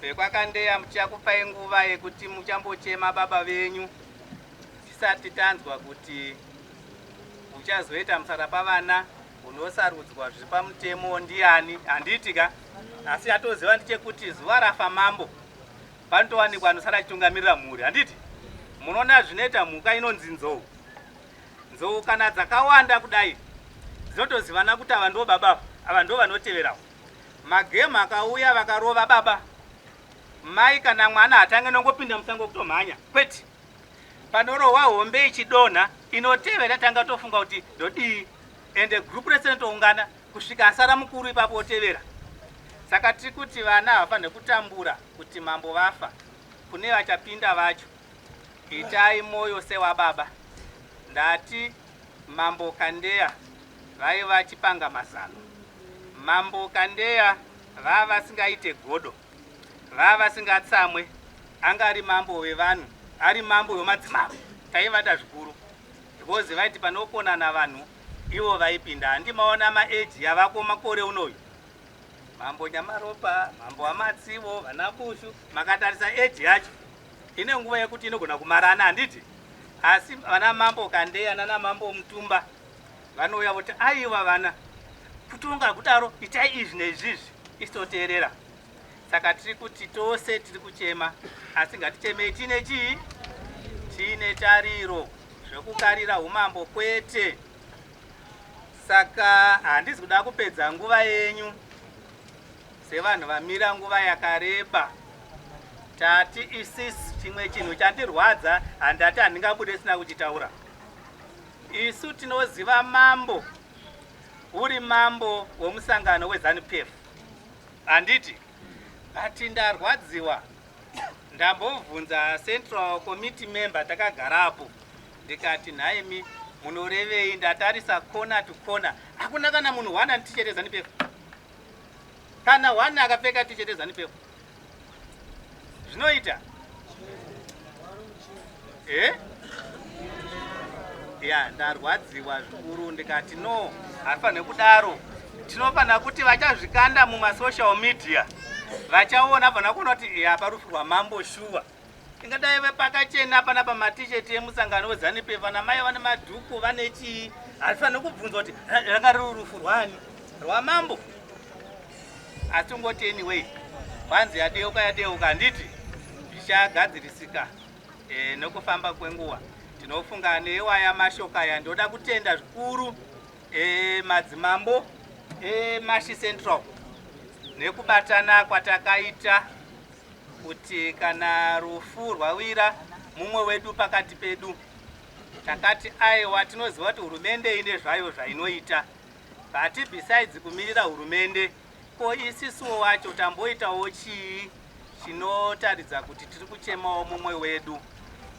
VekwaKandeya muchakupai nguva yekuti muchambochema baba venyu tisati tanzwa kuti uchazoita musara pavana unosarudzwa zviri pamutemo ndiani handiti ka asi atoziva ndechekuti zuva rafa mambo panotowanikwa anosara achitungamirira mhuri handiti munoona zvinoita mhuka inonzi nzou nzou kana dzakawanda kudai dzinotozivana kuti ava ndo baba ava ndo vanoteverawo magemu akauya vakarova baba mai kana mwana hatange nongopinda musango kutomhanya kwete panorohwa hombe ichidonha inotevera tanga tofunga kuti ndodii ende group rese rinotoungana kusvika asara mukuru ipapo otevera saka tiri kuti vana havafanire kutambura kuti mambo vafa kune vachapinda vacho itai moyo sewababa ndati mambo kandeya vaiva chipanga mazano mambo kandeya vava vasingaite godo vava vasingatsamwe anga ari mambo wevanhu ari mambo wemadzimambo taivada zvikuru because vaiti panokonana vanhu ivo vaipinda handimaona maeji yavako makore unoyu mambo nyamaropa mambo wamatsivo vana bushu makatarisa eji yacho ine nguva yekuti inogona kumarana handiti asi vana mambo kandeya nana mambo mutumba vanouya voti aiwa vana kutonga kudaro itai izvi neizvizvi isitoteerera saka tiri kuti tose tiri kuchema asi ngatichemei tiine chii tiine tariro zvekukarira umambo kwete saka handisi kuda kupedza nguva yenyu sevanhu vamira nguva yakareba tati isisi chimwe chinhu chandirwadza handati handingabude sina kuchitaura isu tinoziva mambo uri mambo wemusangano weZANU PF handiti but ndarwadziwa ndambobvunza central committee member takagarapo ndikati nhaimi munorevei ndatarisa corner to corner hakuna kana munhu one ane t-shirt yeZANU PF kana one akapfeka t-shirt yeZANU PF zvinoita e ya ndarwadziwa zvikuru ndikati no hatifanire kudaro tinofanira kuti vachazvikanda mumasocial media vachaona fanira kuona kuti ya parufu rwamambo shuwa ingadai pakachena pana pama T-shirt emusangano weZANU PF vana mai vane madhuku vane chii hatifaniri kubvunzwa kuti ranga riri rufu rwani rwamambo asi tongoti anyway kwanzi yadeuka yadeuka handiti zvichagadzirisika e, nokufamba kwenguva tinofunga neiwaya mashoko aya ndoda kutenda zvikuru e, madzimambo emashi central nekubatana kwatakaita kuti kana rufu rwawira mumwe wedu pakati pedu takati aiwa tinoziva kuti hurumende ine zvayo zvainoita but besides kumirira hurumende ko isisuwo wacho tamboitawo chii chinotaridza kuti tiri kuchemawo mumwe wedu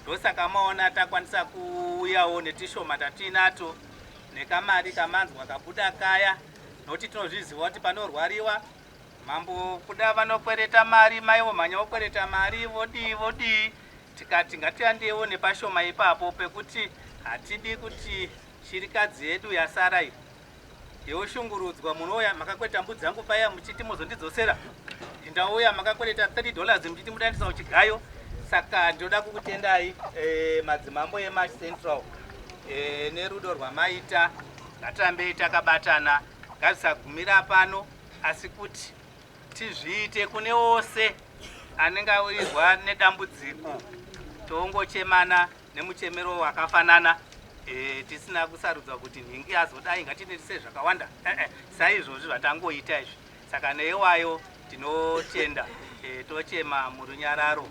ndosaka maona takwanisa kuuyawo netishoma tatiinato nekamari kamanzwa kabuda kaya nokuti tinozviziva kuti panorwariwa mambo kuda vanokwereta mari mai vomhanya vokwereta mari vodii vodii tikati ngatiandewo nepashoma ipapo pekuti hatidi kuti shirikadzi yedu yasara iyi yoshungurudzwa munouya makakwereta mbudzi yangu paya muchiti muzondidzosera ndauya makakwereta 30 dollars muchiti mudaendesa kuchigayo saka ndinoda kukutendai e, madzimambo emash central e, nerudo rwamaita ngatirambei takabatana ngazvisagumira pano asi kuti tizviite kune wose anenge awirwa nedambudziko tongochemana nemuchemero wakafanana e, tisina kusarudza kuti nhingi azodai ngatinetise zvakawanda eh, saizvozvi zvatangoita izvi saka neiwayo tinotenda e, tochema murunyararo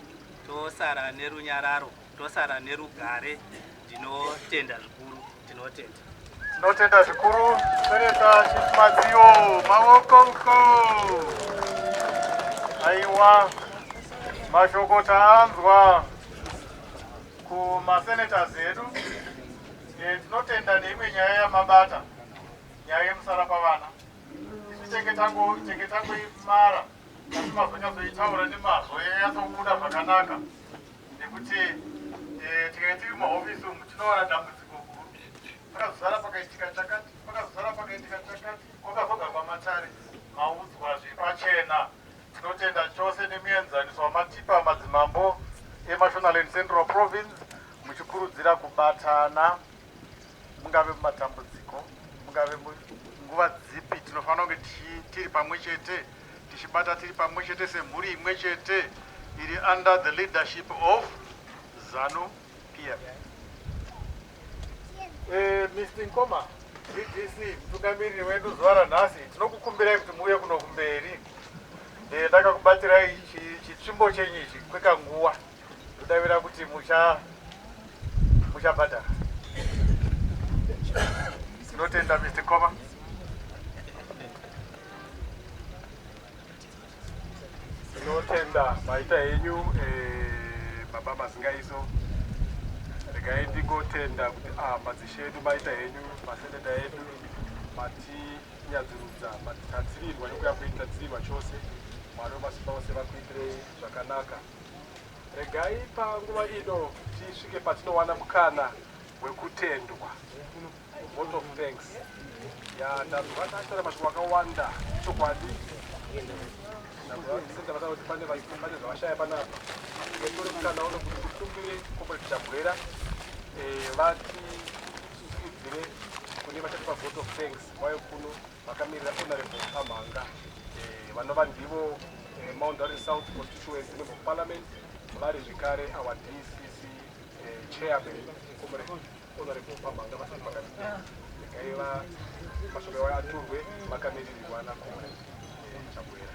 tosara nerunyararo tosara nerugare ndinotenda zvikuru tinotenda tinotenda zvikuru senator chief madziyo maoko uko aiwa mashoko taanzwa kumasenators edu e, tinotenda neimwe nyaya yamabata nyaya yemusara pavana isu tenge tangoimara asi mazonyatsoitaura nemazvo yanyatsobuda zvakanaka nekuti e, tikange tiri mumahofisi umu tinowana dambudziko guru pakazozara pakaitika chakati pakazozara pakaitika chakati kwakazogarwa matare maudzwa zviri pachena. Tinotenda chose nemuenzaniso wamatipa madzimambo eMashonaland Central Province muchikurudzira kubatana mungave mumatambudziko mungave nguva dzipi tinofanira kunge tiri pamwe chete tichibata tiri pamwe chete semhuri imwe chete iri under the leadership of Zanu PF. Eh, Mr Nkoma, DDC mutungamiriri wedu zuva ranhasi tinokukumbirai kuti muuye kuno kumberi. Eh, ndakakubatirai chitsvimbo chenyu ichi kwekanguva ndodavira kuti mucha muchabhadhara. Tinotenda Mr Nkoma. Tinotenda maita henyu eh, baba Mazingaiso. Regai ndingotenda kuti ah, madzishe edu maita henyu, maseneta edu matinyadzurudza, matadzirirwa nekuya kuitadzirirwa chose. Mwari wemasimba ose vakuitirei zvakanaka. Regai panguva ino tisvike patinowana mukana wekutendwa. Vote of thanks. Ya ndanzwa tataura mashoko akawanda chokwadi. Ndanzwa senta vataura kuti pane pane zvavashaya panapa. Tore mukana uno kuti tikumbire Comrade Chagwera eh, vatisvikidzire kune vachatipa vote of thanks vauye kuno vakamirira Honorable Pamhanga eh, vanova ndivo eh, Mount Darwin South Constituency Member of Parliament vari zvekare our DCC eh, chairman Comrade Honorable Pamhanga vasati pakati pedu. Regai va mashoko iwayo aturwe vakamiririrwa naComrade eh, Chagwera.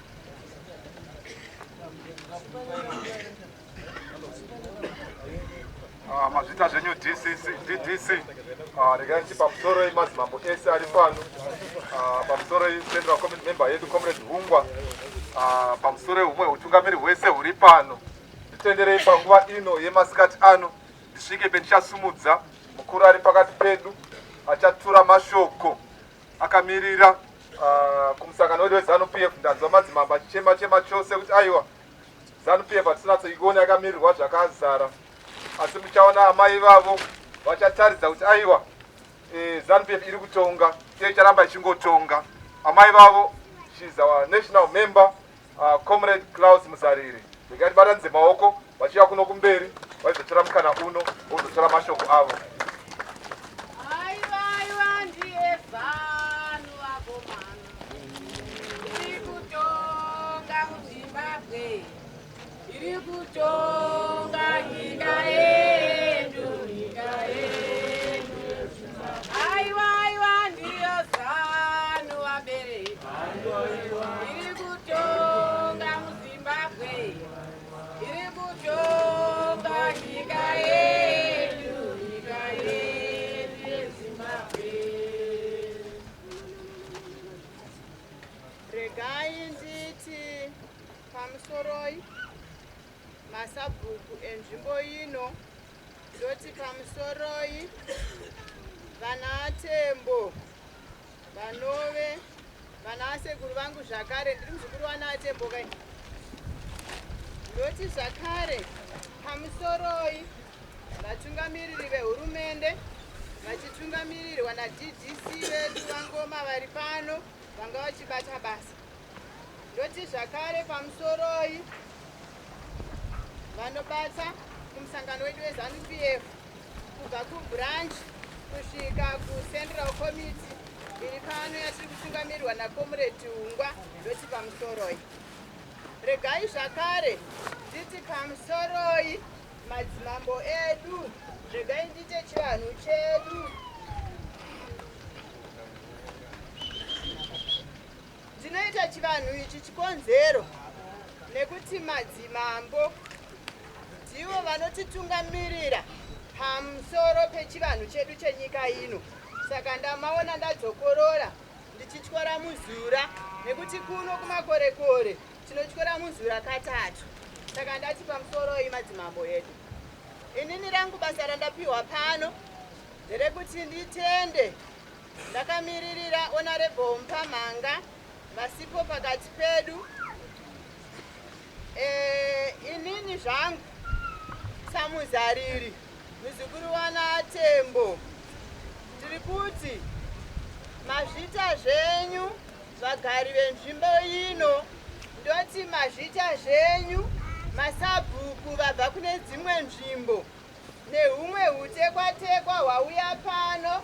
Ah, mazvita zvenyu DCC, DDC. Ah, regai ndichi pamusoro yemadzimambo ese ari pano. Ah, pamusoro yeCentral Committee member yedu Comrade Hungwa. Ah, pamusoro yehumwe hutungamiri hwese huri pano. Nditenderei panguva ino yemasikati ano ndisvike pendichasumudza mukuru ari pakati pedu achatura mashoko akamirira kumusangano wedu weZanu PF. Ndanzwa madzimambo achichema chema chose kuti aiwa Zanu PF hatinatsoiona yakamirirwa zvakazara, asi muchaona amai vavo vachataridza kuti aiwa e, Zanu PF iri kutonga uye icharamba ichingotonga. Amai vavo she's our national member Comrade Klaus Muzariri. Regai tibatanidze maoko vachiuya kuno kumberi vaizotora mukana uno vozotora mashoko avo. Aiwa, aiwa, ndiye Zanu vakomana. Iri kutonga muZimbabwe. Iri kutonga nyika yedu, nyika yedu. Aiwa, aiwa, ndiyo Zanu vabereki. Iri kutonga muZimbabwe. Iri kutonga nyika yedu, nyika yedu yeZimbabwe. Regai nditi pamusoroi masabhuku enzvimbo ino, ndoti pamusoroi vana Tembo vanove vana asekuru vangu zvakare, ndiri muzukuru wana Atembo kai. Ndoti zvakare pamusoroi vatungamiriri vehurumende vachitungamirirwa naDDC vedu vaNgoma vari pano vanga vachibata basa. Ndoti zvakare pamusoroi vanobata kumusangano wedu weZanu PF kubva kubranch kusvika kuCentral Committee iri pano yatiri kutungamirirwa naComrade Hungwa, ndoti pamusoroi. Regai zvakare nditi pamusoroi madzimambo edu, regai ndite chivanhu chedu. Ndinoita chivanhu ichi chikonzero nekuti madzimambo ndivo vanotitungamirira pamusoro pechivanhu chedu chenyika ino. Saka ndamaona ndadzokorora ndichityora muzura nekuti kuno kumakorekore tinotyora muzura katatu. Saka ndati pamusoroi madzimambo edu. Inini rangu basa randapiwa pano nderekuti nditende ndakamiririra Honorable Mpamhanga vasipo pakati pedu. E, inini zvangu samuzariri muzukuru wana Tembo tiri kuti mazvita zvenyu vagari venzvimbo ino. Ndoti mazvita zvenyu masabhuku vabva kune dzimwe nzvimbo nehumwe hutekwatekwa hwauya pano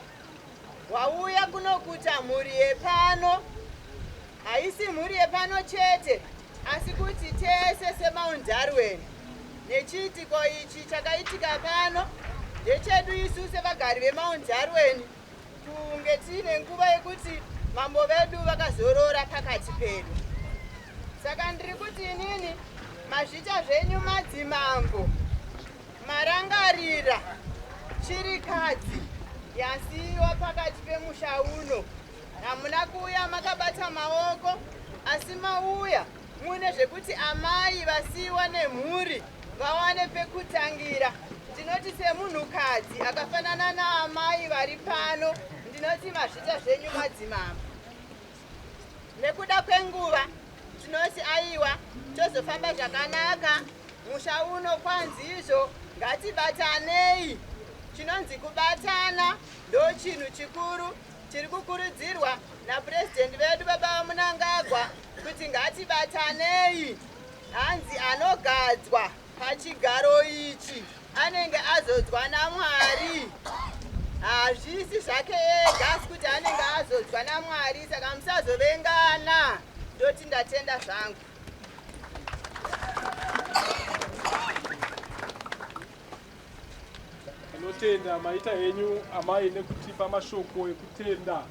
hwauya kunokuta mhuri yepano. Haisi mhuri yepano chete asi kuti tese seMount Darwin. Nechiitiko ichi chakaitika pano ndechedu isu sevagari veMount Darwin kunge tiine nguva yekuti mambo vedu vakazorora pakati pedu. Saka ndiri kuti inini mazvita zvenyu madzimambo marangarira chirikadzi yasiyiwa pakati pemusha uno. Hamuna kuuya makabata maoko asi mauya muine zvekuti amai vasiyiwa nemhuri vawane pekutangira. Ndinoti semunhukadzi akafanana naamai vari pano ndinoti mazvita zvenyu madzimambo. Nekuda kwenguva tinoti aiwa tozofamba zvakanaka musha uno kwanzi izvo ngatibatanei. Chinonzi kubatana ndochinhu chikuru chiri kukurudzirwa naPurezidendi vedu baba vaMunangagwa kuti ngatibatanei. Hanzi anogadzwa pachigaro ichi anenge azodzwa naMwari. Hazvisi zvake ega asi kuti anenge azodzwa naMwari saka musazovengana. Ndoti ndatenda zvangu. Tinotenda maita henyu amai nekutipa mashoko ekutenda.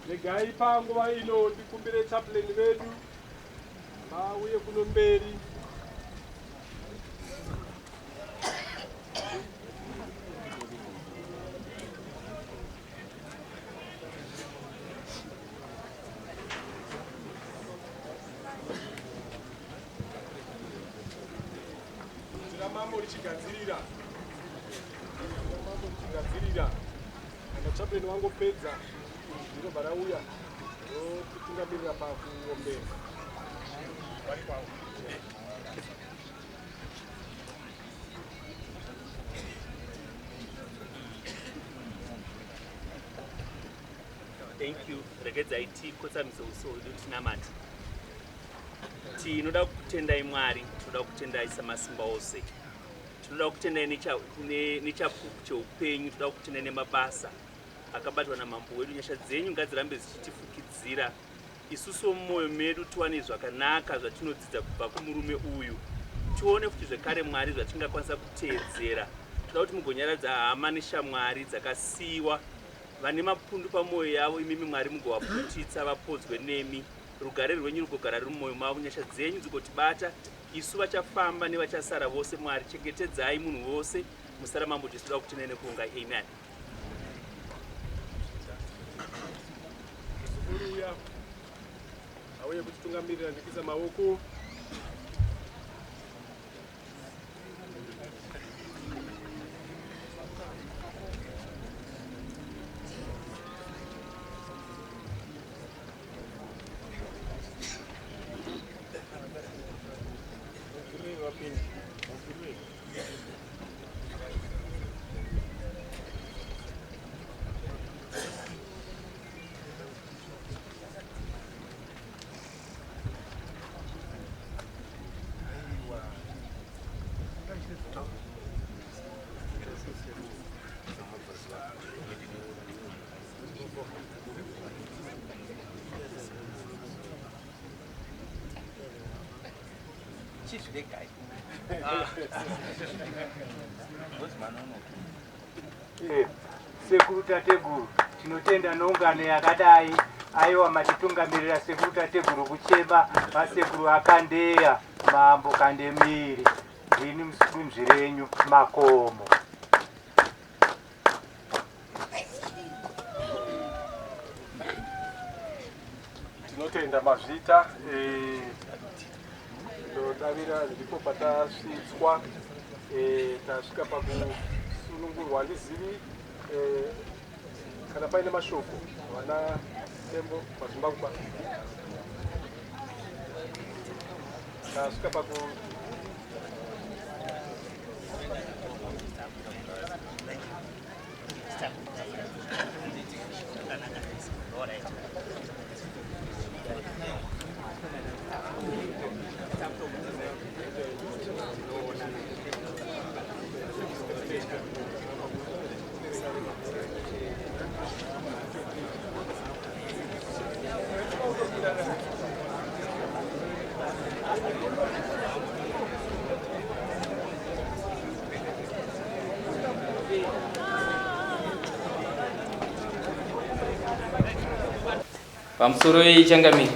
Regai panguva ino ndikumbire chaplain vedu vauye kuno mberi. Ramambo richigadzirira. Ramambo richigadzirira. Kana chaplain wangopedza ndinobva rauya rokutungamirira pakuombera. Vari kwavo. Thank you. Regedzai tikotsamise uso hwedu tinamate. Tinoda kukutendai Mwari, tinoda kukutendai samasimba ose. Tinoda kukutendai nechapupu cheupenyu, tinoda kukutendai nemabasa akabatwa namambo wedu. Nyasha dzenyu ngadzirambe dzichitifukidzira isusu mumwoyo medu, tiwane zvakanaka zvatinodzidza kubva kumurume uyu. Tione futi zvekare Mwari zvatingakwanisa kuteedzera. Toda kuti mugonyaradza hama neshamwari dzakasiyiwa vane mapundu pamwoyo yavo, imimi Mwari mugovaputitsa vapodzwe nemi. Rugare rwenyu rugogara ruri mumwoyo mavo, nyasha dzenyu dzigotibata isu vachafamba nevachasara vose. Mwari chengetedzai munhu wose muzita raMambo Jesu toda kutenda nekuonga, amen. Muzukuru uya auye kutitungamirira nekuisa maoko. Chizviregai. Sekuru tateguru tinotenda neungano yakadai. Aiwa matitungamirira sekuru tateguru kuchema vasekuru akandeya mambo kandemiri. Ndini musunzvi renyu makomo. Tinotenda mazvita. Ndodavira ndipo patasvitswa. Tasvika pakusunungurwa. Handizivi kana paine mashoko vana Tembo Mazimbabwe. Tasvika paku Pamusoro iyi changamire,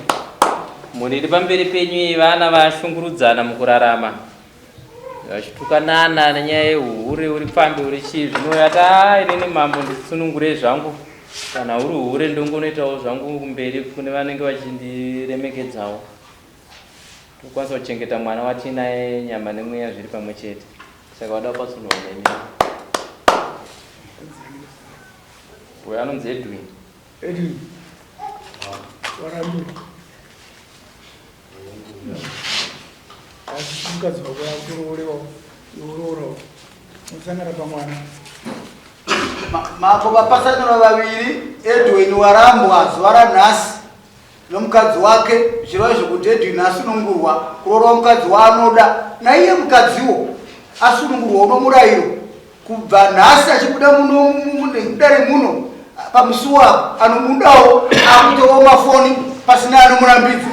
mhuri iri pamberi penyu iyi vana vashungurudzana mukurarama vachitukanana nenyaya yehuhure uri pfambi uri chii zvino yati a inini mambo ndisunungurei zvangu kana uri hure ndongonoitawo zvangu kumberi kune vanenge vachindiremekedzawo tokwanisa kuchengeta mwana watiinaye nyama nemweya zviri pamwe chete saka vada kupatsunurwa nemi uyo anonzi edwin Edwin warambi asi mukadzi wako yakuroorewawo iuroorawo unosangana pamwana. Mambo vapasanura vaviri Edwin warambwa zuva ranhasi nomukadzi wake zvichireva izvo kuti Edwin asunungurwa kuroora mukadzi waanoda naiye mukadziwo asunungurwawo nomurayiro kubva nhasi achibuda muno mudare muno pamusuwo apo anomudawo akutowo mafoni pasina anomurambidza.